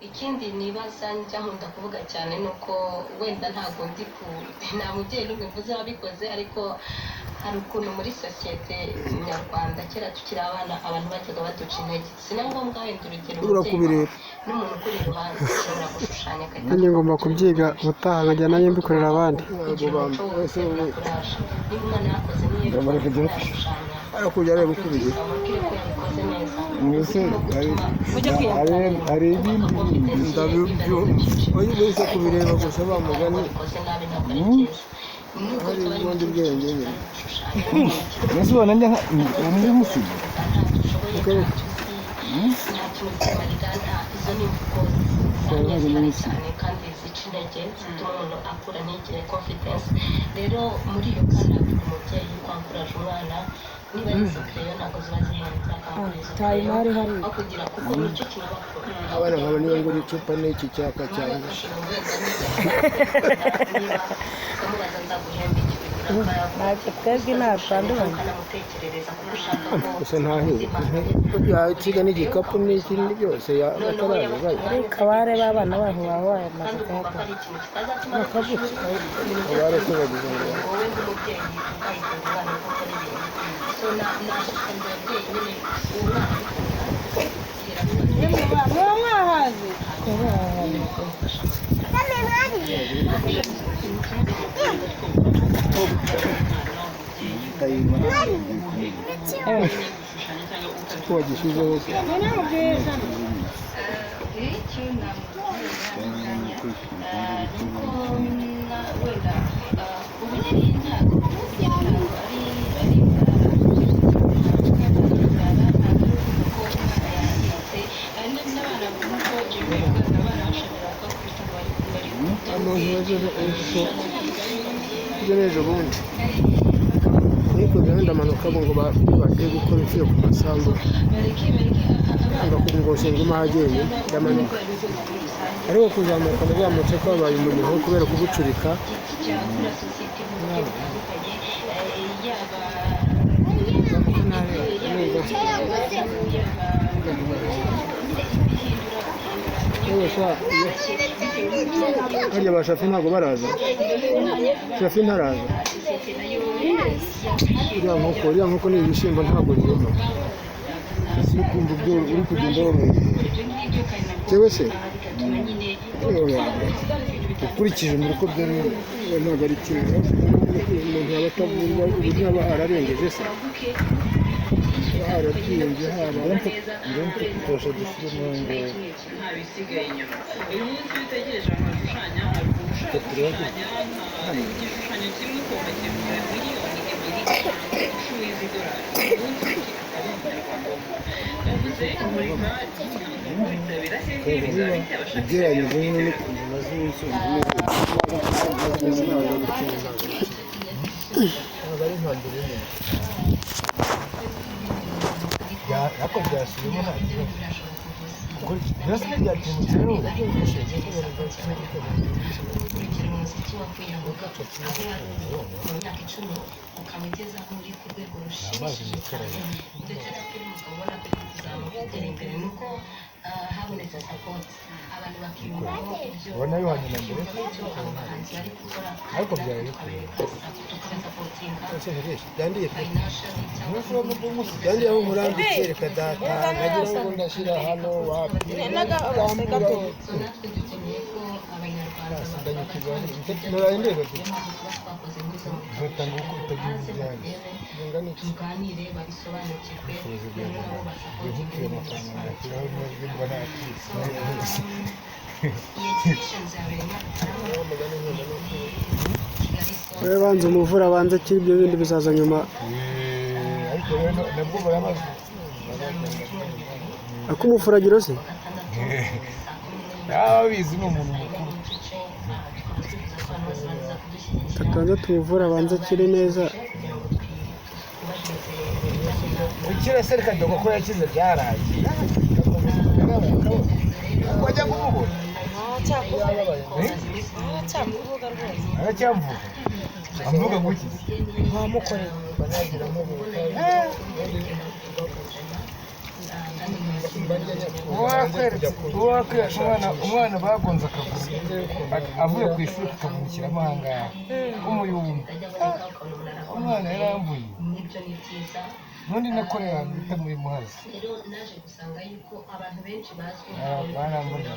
Ikindi nibaza, njya nkunda kuvuga cyane, ni uko wenda ntabwo ndi ku nta mubyeyi n'umwe mvuze wabikoze, ariko hari ukuntu muri sosiyete nyarwanda kera tukiri abana abantu bajyaga baduca intege. Si na ngombwa wenda urugero Ura umubyeyi kubireba. wawe n'umuntu ukuri iruhande ushobora gushushanya agahita Nanjye ngomba kubyiga ubutaha, nkajya nanjye mbikorera abandi. kugira umuco wo gutegura kuraje. Niba umwana yakoze niyo yashushanya, Arakujya areba uko ubigira. amubwire ko yabikoze neza. Mbese hari ibindi? Ndabyumva, wese kubireba gusa bamugani. Wabikoze nabi ntabwo ari byiza nubwo Hari tuba ari ubundi mu bwenge nyine. Mbese ubona njya ndi musiga? Ntacyo ushoboye, ntacyo uzi, nta kintu uzimarira, nta izo ni imvugo zizanye zihari cyane kandi zica intege, zituma umuntu akura ntigire confidence. Rero muri iyo kana umubyeyi kwankuraje umwana, niba ari izo kereyo, ntabwo ziba zihenze, akamugura izo Tayimari kereyo hariya. aho kugira, kuko nicyo kintu bakora. Abana nkaba niba ngura icupa n'iki cyaka cyanjye. Niba ukamubaza "Nzaguhemba iki?" Ntabwo twebwe ntabwo twanduranya. Ukanamutekerereza kuko ushaka ko Gusa ntahiye yakiga n'igikapu n'ikindi byose atarabibaye. Ariko abare b'abana baho baba bamaze Kandi ukumva ko kuhakora. ari ikintu kitazatuma Bakavutse abare se bagize ngo wowe nk'umubyeyi ukayitunga umwana gukora ibintu. So nashishikariza ababyeyi nyine, uwo mwana abikunda. Muba mwahaze. Ukamufasha. Ko wagishyizeho se? Icyo namubwira nuko wenda ubugeni ntabwo ari inzara, ntabwo ari ukuvuga ko umwana yangiritse. Hari n'abana, nk'uko Jimmy yabivugaga, abana bashobora kubakubita ngo bari Umuntu waje ejo ejo n'ejo bundi nikozeho, ndamanuka ngo bagiye gukora inshuro ku masambu. Bareke, bareke abana. Ngo ngume ahagenda, ndamanuka, ariko kuzamuka nazamutse kwabaye umuniho kubera kugucurika. Cyagura sosiyete mu buryo butandukanye, yaba Zamuka nabi numva yaba bihindura yewe sha, harya ba Shafi ntabwo baraza? Shafi ntaraza. Uriya nkoko ni ibishyimbo, ntabwo byuma. Ese uri kumva ibyo uri kugenda woroherwa? Jewe se? Oya. Ukurikije mbere uko byari bimeze. Oya, ntabwo ari kimwe. Umuntu yaba atavurwa ubu ntaba ararengeje se, haba harabyimbye, haba Ndumva kutosha dushyiremo ngo Nta bisigaye inyuma. Uyu munsi iyo utegereje abantu bashushanya, hari ukuntu ushaka gushushanya nka igishushanyo kimwe ukumva kigura miliyoni 2 10 z'idolari, uyu munsi akaba umunyarwanda yavuze imurika ry'ibihangano rizabera hehe, bizaba bite, abashaka Ugereranyije nyine n'ukuntu maze iminsi wumva umeze. Ntabwo ari nka mbere nyine. Ariko byasubiyemo, nta kibazo, kuko byose ntibyakemutse rero. Urugero umuziki wavuye aho aho wari uri mu myaka 10 ukaba ugeze aho uri ku rwego rushimishije cyane, ndetse na filime ukaba ubona ko iri kuzamuka itera imbere, ni uko habonetse support, abantu bakiyumvamo ibyo Ubona bihwanye na mbere. bakiyumvamo ibyo abo bahanzi bari gukora. Ariko byari bikwiye. Tukabasupportinga Ese ntibeshye byandiye pe. financially cyangwa Umunsi wa nubwo umusiga Byandiye aho nkurambitse, reka data, nkagira ngo ndashyira hano, wapi. N'agabase gato. So natwe dukeneye ko abanyarwanda Ndanyukirwa. basobanukirwa Nuraye ndeba pe. niyo mpamvu tuba twakoze nk'izo Uzatanga uko utagira baze ibyanjye. barebe, Bingana iki? tuganire, babisobanukirwe, Ubushobozi noneho bwanjye nabo basupportinge ntukuye n'ibintu amafaranga basobanukirwe. nakuraho nubwo mba nakitse. Iyi exhibition zabereye Nyarutarama, Kigali Stone. Wowe banza umuvura, abanze akiri, ibyo bindi bizaza nyuma. Ariko rero nabwo baramaze. Ako umufuragiro se? Gatandatu saa 11 Yaba abizi, ni umuntu mukuru. n'igice, tukaba twifuza ko abantu bose baza kudushyigikira Tubanze tumuvure, abanze akire neza. kugira ngo twubahirize ibijyanye na Gukira se, reka dogo ko yakize byarangiye, wajya kumubona. Aracyakuvuga rwose. Aracyamvuga, amvuga ngo iki? Ntamukoreye. Banagira nk'ubu. Kandi Uwakweretse umwana bagonze akaguru avuye ku ishuri akavunikiramo aha ngaha umuyumba, umwana yarambuye Nibyo, ni byiza. N'undi nakoreye ahantu bita muri Muhazi. Rero naje gusanga yuko abantu benshi bazwi Baramburiye.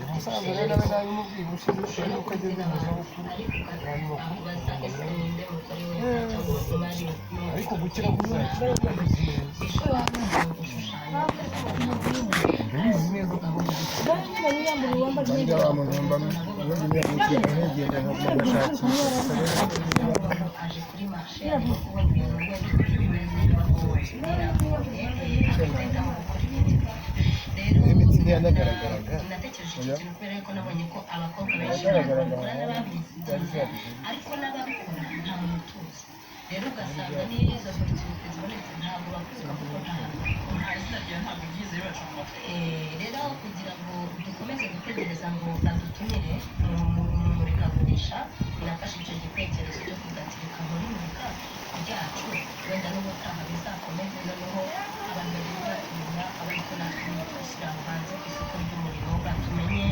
Umusaza rero nawe nabimubwiye ubushize, bitewe n'uko ageze mu zabukuru, abantu bakuru. Akubaza: ese ninde mugore we cyangwa umwari? Ariko gukira kuzakira, ndabizi neza, ndabizi neza ko ngomba gukira. Nanjye wa muntu mba ubundi nkigenda nkashakisha. Aje kuri marché, arimo kubona ibintu wenda biragoye, agahitamo gukora ibindi bintu. Rero Imitsi ntiyanagaragaraga. natekereje iki kintu kubera yuko nabonye ko abakobwa benshi Yagaragaraga. babikora n'ababizi, ariko n'ababikora nta muntu utuzi. Rero ugasanga niyo izo opportunity zibonetse, ntabwo bakuka kuko nta hantu babikora. Nta izina ryawe, ntabwo ryize baca mu matwi. Rero aho kugira ngo dukomeze gutegereza ngo badutumire mu murikagurisha, nafashe icyo gitekerezo cyo kugatirika muri murika ryacu, wenda n'ubutaha bizakomeze, noneho abantu bagenda batumenya, ariko natwe dushyira hanze ku isoko ry'umurimo, batumenye,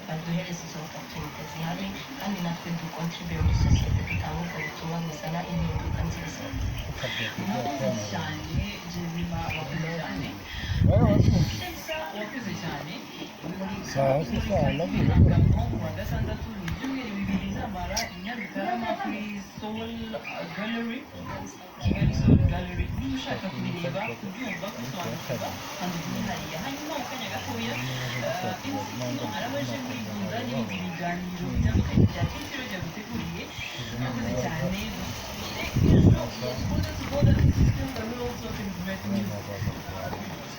baduhereze izo opportunity zihari, kandi natwe dukontribuye muri sosiyete, dutanga ubwo butumwa buzana impinduka nziza. Murakoze cyane, Jemima, wakoze cyane. Shemsa, wakoze cyane. Sawa se, sawa, nagiye. Ibihangano ku wa gatandatu ni ibyumweru 2 bizamara i Nyarutarama kuri Soul Gallery, Kigali Soul Gallery. Niba ushaka kubireba, kubyumva, gusobanukirwa, kandi hariya. Hanyuma mu kanya gatoya, MC Kino araba aje muri Gunda n'ibindi biganiro bitandukanye bya KT Radio yaguteguriye. Murakoze cyane, dusubire ejo. Yes, border to border, this is still the real talk and great music.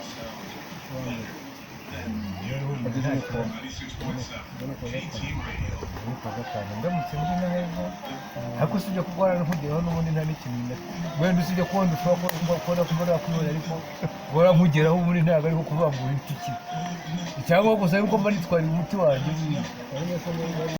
Kuwa gatanu ndamutse ndi neza, ariko usibye ko guhora nkugeraho n'ubundi nta n'ikintu wenda usibye kubona ushobora kubona kubona kubona, ariko guhora nkugeraho ubundi ntabwo ariko kuvuga ngo uhite iki, icyangombwa gusa yuko mba nitwariye umuti wanjye.